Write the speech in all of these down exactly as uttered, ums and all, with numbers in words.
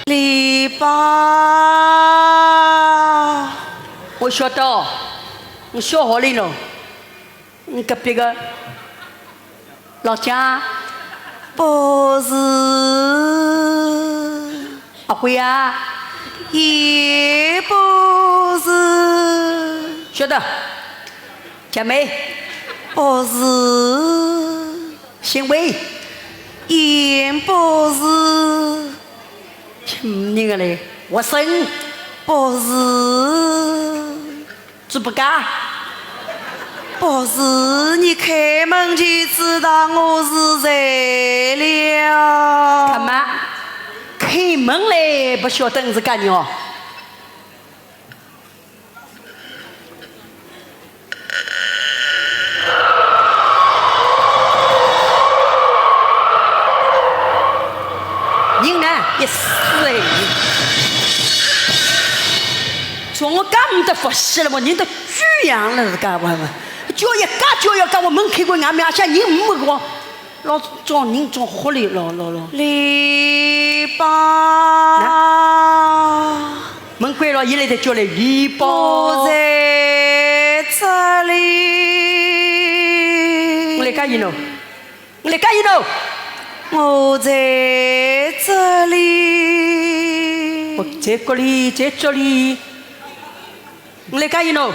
李宝。我晓得，我晓好哩喏。你隔壁个老乡？不是。阿辉啊？也不是。晓得。 姐妹？不是。新会？也不是。什么人啊嘞？我生？不是。猪八戒？不是，你开门就知道我是谁了。看嘛，开门嘞，不晓得我是干娘。 人呢？一死哎！叫我讲没得法子了嘛，人都这样了，是干嘛嘛？叫一家叫要讲我门开关，俺们阿像人没个。 老早人早活哩，老老老。李宝。那？门关了，伊来得叫来李宝。不在这里。我来讲伊喏，我来讲伊喏。我在这里。我在这里，在这里。 我来讲伊喏，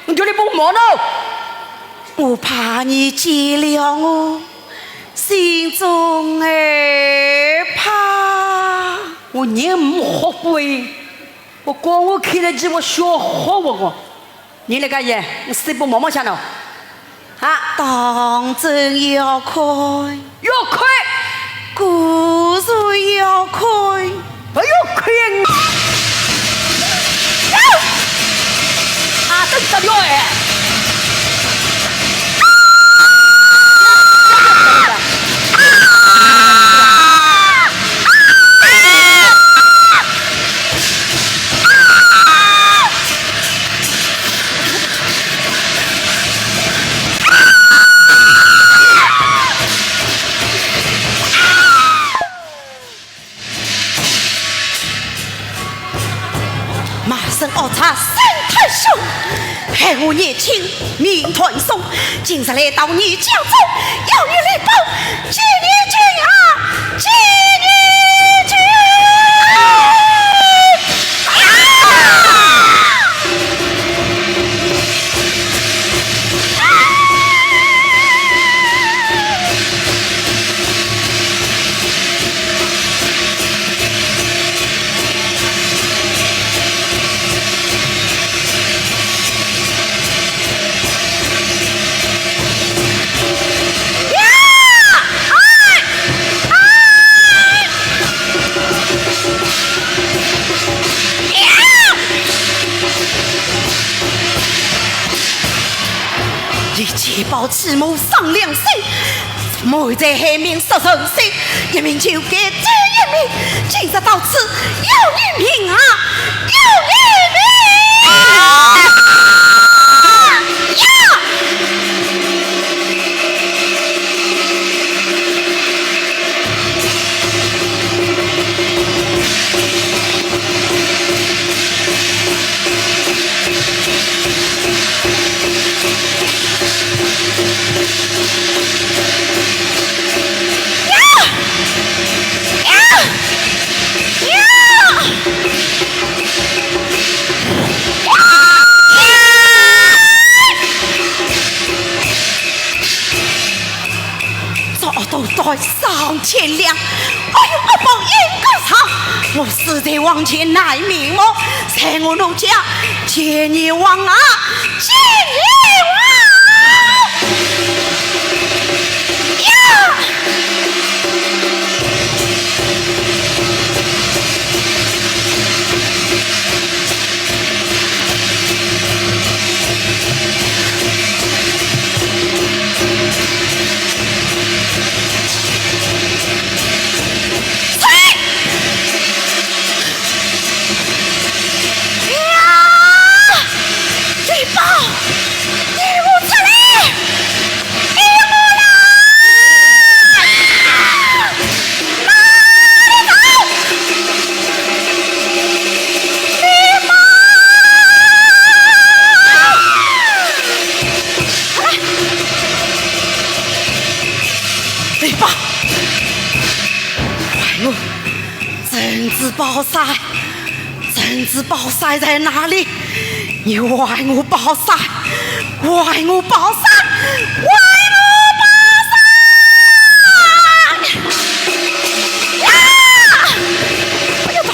我叫你帮忙喏。我怕你见了我，心中害怕。我人没好过哎，我光我看了几我笑好我个。你来讲伊，我是帮忙忙下喏。 啊，当真要看？要看！果然要看！不要看！啊，等着了哎！ 骂声恶賊沈太兄，害我年轻命断送，今日来到你家中，要你来报，见你见啊，见你见啊！ 你奸报欺母伤良心，谋财害命失人心，一命就该这一命，今日到此要你命啊，要你命啊！呀！ 早都待上天亮，哎呦，恶报应该上，我死在黄泉难瞑目，在我奴家见阎王啊，见阎王啊！呀！ 李宝，你珍珠宝扇，珍珠宝扇在哪里？你还我宝扇，还我宝扇，还我宝扇！啊！不要动！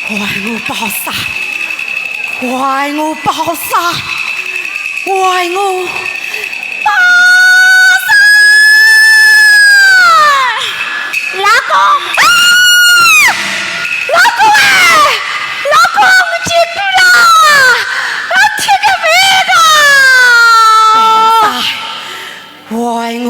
还我宝扇，还我宝扇，还我宝扇！老公，啊！老公哎，老公，我进不了啊，我踢个飞的。宝扇，还我